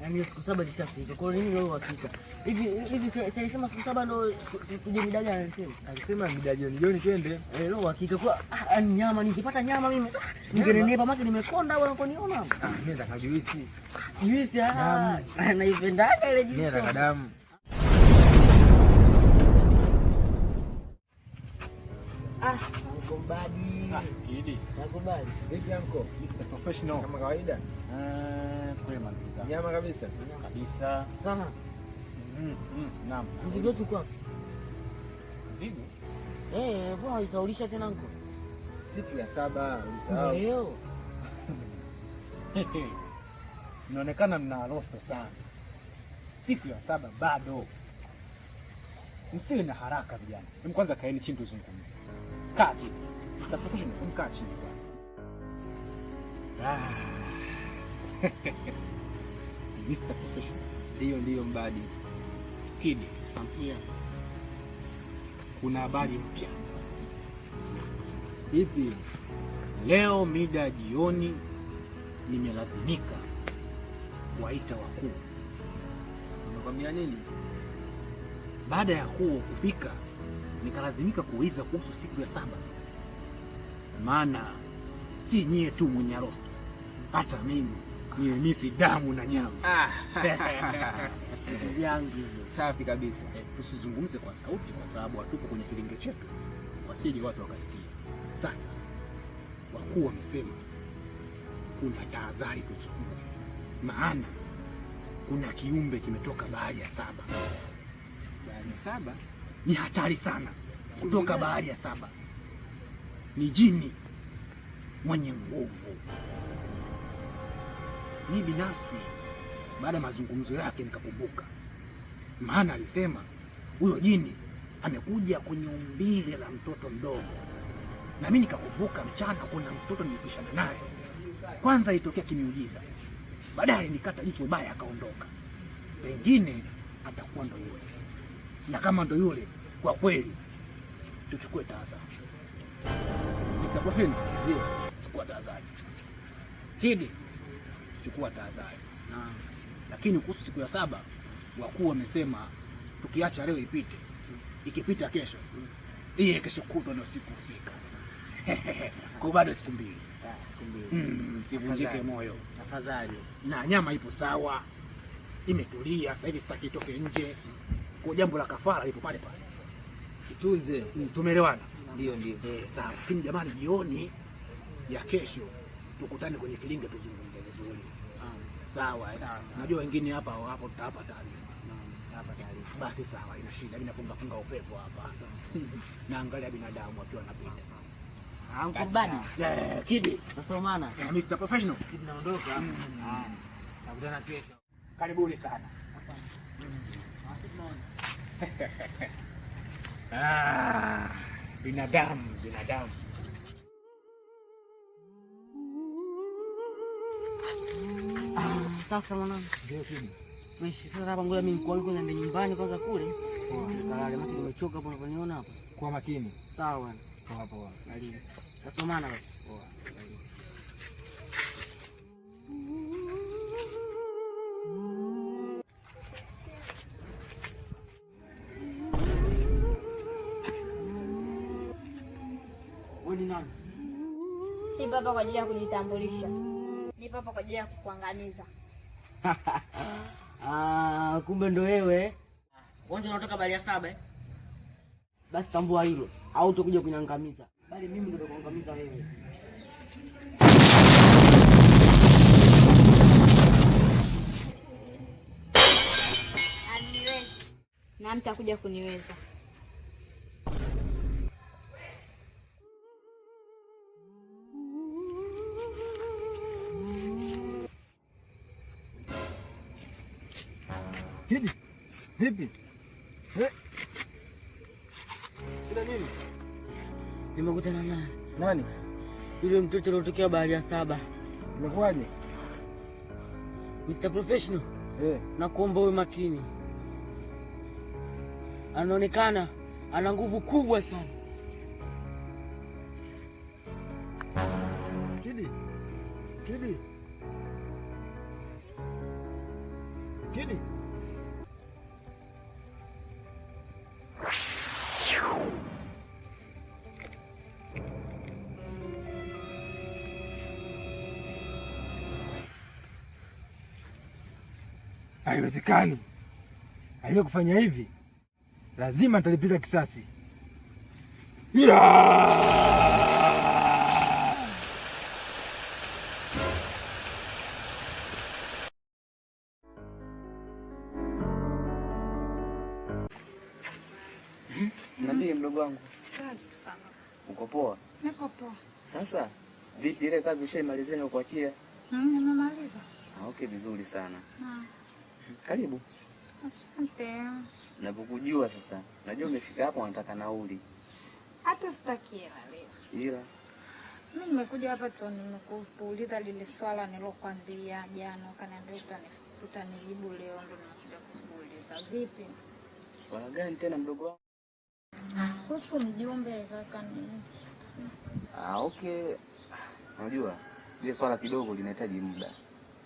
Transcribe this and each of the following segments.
Yaani siku 7 zishafika. Kwa nini leo uhakika? Hivi hivi sasa siku 7 ndo tuje mida gani alisema? Alisema mida jioni jioni twende. Eh, leo uhakika kwa nyama nikipata nyama mimi ningenenepa maki nimekonda bwana unakoniona. Ah, mimi nataka juisi. Juisi ah. Naipendaga ile juisi. Mimi nataka damu. Ah, Uncle Mbadi. Ah, Kidi. Nakubali. Vipi uncle? Mr. Professional. Kama kawaida? Kwema kabisa. Nyama kabisa. Kabisa. Sana. Naam. Mzigo wetu kwa. Mzigo? Eh, bwana isaulisha tena uncle. Siku ya 7 ulisahau. Leo. Inaonekana mna rosto sana. Siku ya 7 bado. Msiwe na haraka vijana. Hebu kwanza kaeni chini tuzungumze. Kaa chini. Mr. Professional, hebu kaa chini kwanza. Mr. Professional. Ndiyo, ndiyo Mbadi. Kidi, Ampia. Kuna habari mpya. Ipi? Leo mida jioni nimelazimika kuwaita wakuu. Unakwambia nini? Baada ya huo kufika nikalazimika kuuliza kuhusu siku ya 7. Maana si nyie tu mwenye rosto, hata mimi nimemisi damu na nyama. Yangu hivyo. Safi kabisa. Tusizungumze kwa sauti kwa sababu hatupo kwenye kilinge chetu, wasije watu wakasikia. Sasa wakuu wamesema kuna tahadhari tuchukue, maana kuna kiumbe kimetoka bahari ya 7. Bahari ya 7? Ni hatari sana kutoka bahari ya 7. Ni jini mwenye nguvu. Ni binafsi baada ya mazungumzo yake nikakumbuka, maana alisema huyo jini amekuja kwenye umbile la mtoto mdogo, na mimi nikakumbuka mchana kuna mtoto nilipishana naye. Kwanza ilitokea kimiujiza, baadaye alinikata jicho baya akaondoka. Pengine atakuwa ndo yule, na kama ndo yule, kwa kweli tuchukue tahadhari. Mr. Professional, ndio chukua tahadhari. Kidi, chukua tahadhari. Naam. Lakini kuhusu siku ya 7 wakuu wamesema tukiacha leo ipite, ikipita kesho, iye kesho kutwa ndio siku husika. Kwa bado siku 2. Siku 2. Msivunjike moyo. Tafadhali. Na nyama ipo sawa, imetulia sasa hivi, sitaki itoke nje. Kwa jambo la kafara lipo pale pale. Tutunze. Tumeelewana? Ndio, ndio. Sawa. Lakini jamani, jioni ya kesho tukutane kwenye kilinge tuzungumze vizuri. Sawa. Sawa. Najua wengine hapa hapo tutawapa taarifa. Naam, tutawapa taarifa. Basi sawa, ina shida. Mimi napunga punga upepo hapa. Naangalia binadamu akiwa anapita. Uncle Mbadi. Kidi. Tasomana. Mr. Professional. Kidi naondoka. Nakutana kesho. Karibuni sana. Binadamu, binadamu. Sasa mwanangu. Ndio Kidi. Fresh. Sasa hapa ngoja mimi nikualike niende nyumbani kwanza kule. Nikalale, maana nimechoka hapo unaponiona hapa. Kwa makini. Sawa bwana. Poa poa. Karibu. Tasomana basi. Poa. Wewe ni nani? Si papa kwa ajili ya kujitambulisha. Ni papa kwa ajili ya kukuangamiza. Kumbe ndo wewe. Wewe unatoka bahari ya 7 eh? Basi tambua hilo, au utakuja kuniangamiza. Bali mimi ndo nitakuangamiza wewe. Aniwezi. Na mtakuja kuniweza. Kidi, vipi? Shida nini? Nimekutana naye. Nani? Yule mtoto aliyotokea bahari ya 7. Imekuwaje? Mr. Professional. Nakuomba uwe makini. Anaonekana ana nguvu kubwa sana. Kidi. Kidi. Kidi. Haiwezekani. Aliyekufanya hivi lazima nitalipiza kisasi. Yeah! Niambie mdogo wangu. Uko poa? Niko poa. Sasa vipi ile kazi ushaimalizia na kuachia? Nimemaliza. Ah, okay, vizuri sana. Karibu. Asante. Napokujua sasa, najua umefika hapa unataka nauli. Hata sitaki hela leo. Ila Mimi nimekuja hapa tu nimekuuliza lile swala nilokuambia jana, ukaniambia utanijibu leo, ndo nimekuja kukuuliza. Vipi? Swala gani tena mdogo wangu? Kuhusu mjumbe kaka ni. Ah, okay. Unajua ile swala kidogo linahitaji muda.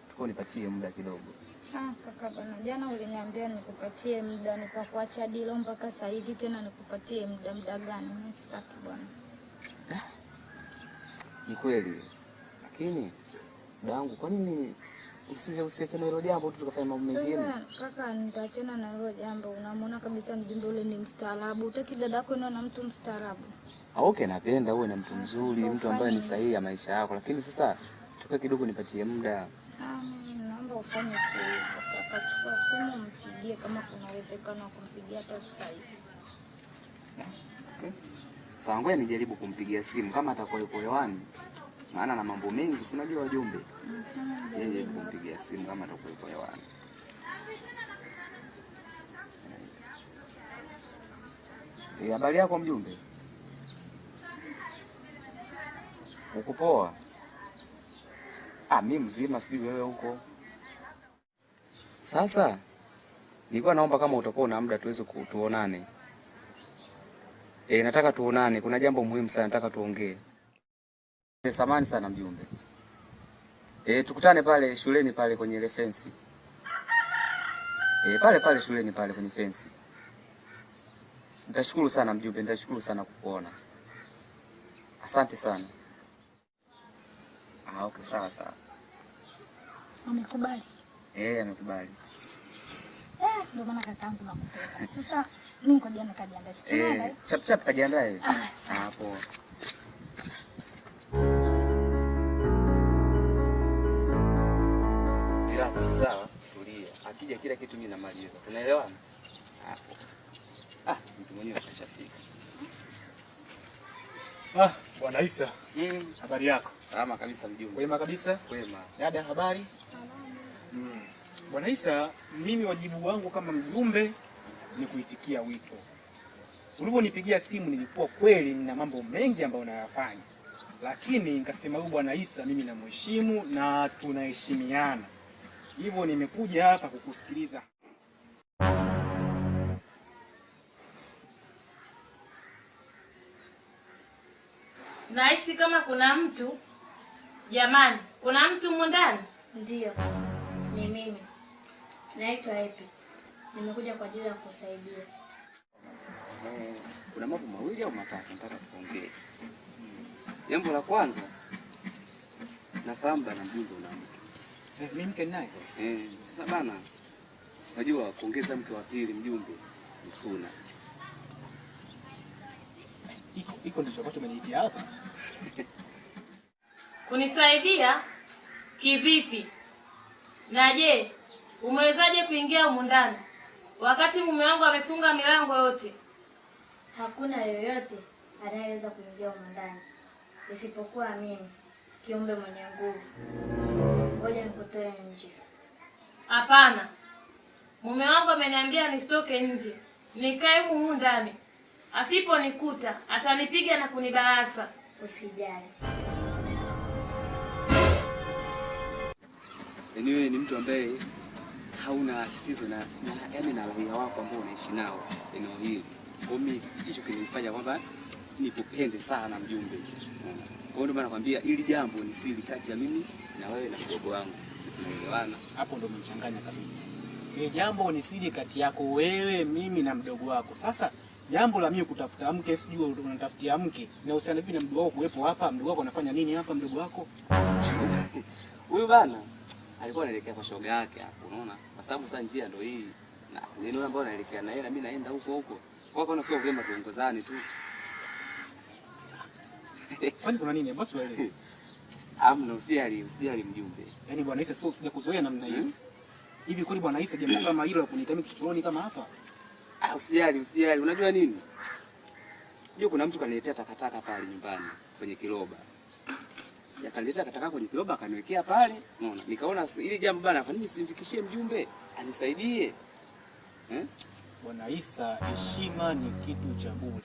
Tuko nipatie muda kidogo. Ah, kaka bana, jana uliniambia nikupatie muda nikakuacha dilo mpaka sasa hivi tena nikupatie muda, muda gani? Mimi sitaki bwana. Ni kweli. Lakini dangu, kwa nini usiachane hilo jambo tu tukafanya mambo mengine? Sasa kaka, nitaachana na hilo jambo. Unamwona kabisa mjumbe ule ni mstaarabu. Utaki dada yako na mtu mstaarabu? Ah, okay, napenda uwe na mtu mzuri, mtu ambaye ni sahihi ya maisha yako, lakini sasa toka kidogo nipatie muda. Ah, mimi naomba ufanye tu hivyo kaka, chukua simu mpigie kama kuna uwezekano wa kumpigia hata sasa hivi. Okay. Sawa, ngoja nijaribu kumpigia simu kama atakuwa yuko hewani, maana na mambo mengi, si unajua wajumbe. Nijaribu kumpigia simu kama atakuwa yuko hewani. Habari yako mjumbe? Uko poa? Ah, mimi mzima, sijui wewe huko. Sasa nilikuwa naomba kama utakuwa na muda tuweze tuonane. Nataka tuonane, kuna jambo muhimu sana nataka tuongee. Samahani sana mjumbe. Tukutane pale shuleni pale kwenye ile fence. Pale pale shuleni pale kwenye fence. Nitashukuru sana mjumbe, nitashukuru sana kukuona. Asante sana. Ah, okay, sawa sawa. Amekubali? Amekubali. Ndio maana kakaangu nakupenda. Sasa mimi ngoja nikajiandae. Chap chap kajiandae. Ah, poa. Sawa, tulia. Akija kila kitu mimi namaliza. Tunaelewana? Hapo. Ah, mtu mwenyewe kashafika. Ah, Bwana Isa. Habari yako? Salama kabisa mjumbe. Kwema kabisa? Kwema. Dada, habari? Salama. Bwana Isa, mimi wajibu wangu kama mjumbe ni kuitikia wito. Ulivyonipigia simu nilikuwa kweli nina mambo mengi ambayo nayafanya. Lakini nikasema huyu Bwana Isa mimi namheshimu na tunaheshimiana. Hivyo nimekuja hapa kukusikiliza. Nahisi kama kuna mtu. Jamani, kuna mtu humu ndani? Ndio, ni mimi. Naitwa Epi. Nimekuja kwa ajili ya kukusaidia. Kuna mambo mawili au matatu nataka tuongee. Jambo la kwanza, nafahamu bana mjumbe una mke. Mimi mke ninaye. Sasa bana, unajua kuongeza mke wa pili mjumbe ni suna. Iko ndicho ambacho umeniitia hapa. Kunisaidia kivipi? Na je, umewezaje kuingia humu ndani wakati mume wangu amefunga milango yote? Hakuna yoyote anayeweza kuingia humu ndani isipokuwa mimi, kiumbe mwenye nguvu. Ngoja nikutoe nje. Hapana. Mume wangu ameniambia nisitoke nje, nikae humu ndani. Asiponikuta atanipiga na kunibarasa. Usijali. Yaani wewe ni mtu ambaye hauna tatizo na yaani na raia wako ambao unaishi nao eneo hili. Kwa hiyo hicho kinanifanya kwamba nikupende sana mjumbe. Kwa hiyo ndio maana nakwambia hili jambo ni siri kati ya mimi na wewe na mdogo wangu. Sisi tunaelewana. Hapo ndio umechanganya kabisa. Ile jambo ni siri kati yako wewe, mimi na mdogo wako. Sasa jambo la mimi kutafuta mke, sijui unatafutia mke, na uhusiano vipi na mdogo wako kuwepo hapa? Mdogo wako anafanya nini hapa mdogo wako? Huyu bana alikuwa anaelekea kwa shoga yake hapo, unaona? Kwa sababu sasa njia ndio hii. Na neno ambayo anaelekea na yeye na mimi naenda huko huko. Kwa hiyo sio vyema tuongozane tu. Kwani kuna nini? Basi wewe. Amna, usijali, usijali mjumbe. Yaani bwana Isa sio usije kuzoea namna hiyo. Hivi kweli bwana Isa jambo kama hilo la kuniita mimi kichochoroni kama hapa? Ah, usijali, usijali. Unajua nini? Unajua kuna mtu kaniletea takataka pale nyumbani kwenye kiroba. Akaniletea takataka kwenye kiroba akaniwekea pale. Unaona? Nikaona hili jambo bana, kwa nini simfikishie mjumbe anisaidie? Eh? Bwana Isa, heshima ni kitu cha bure.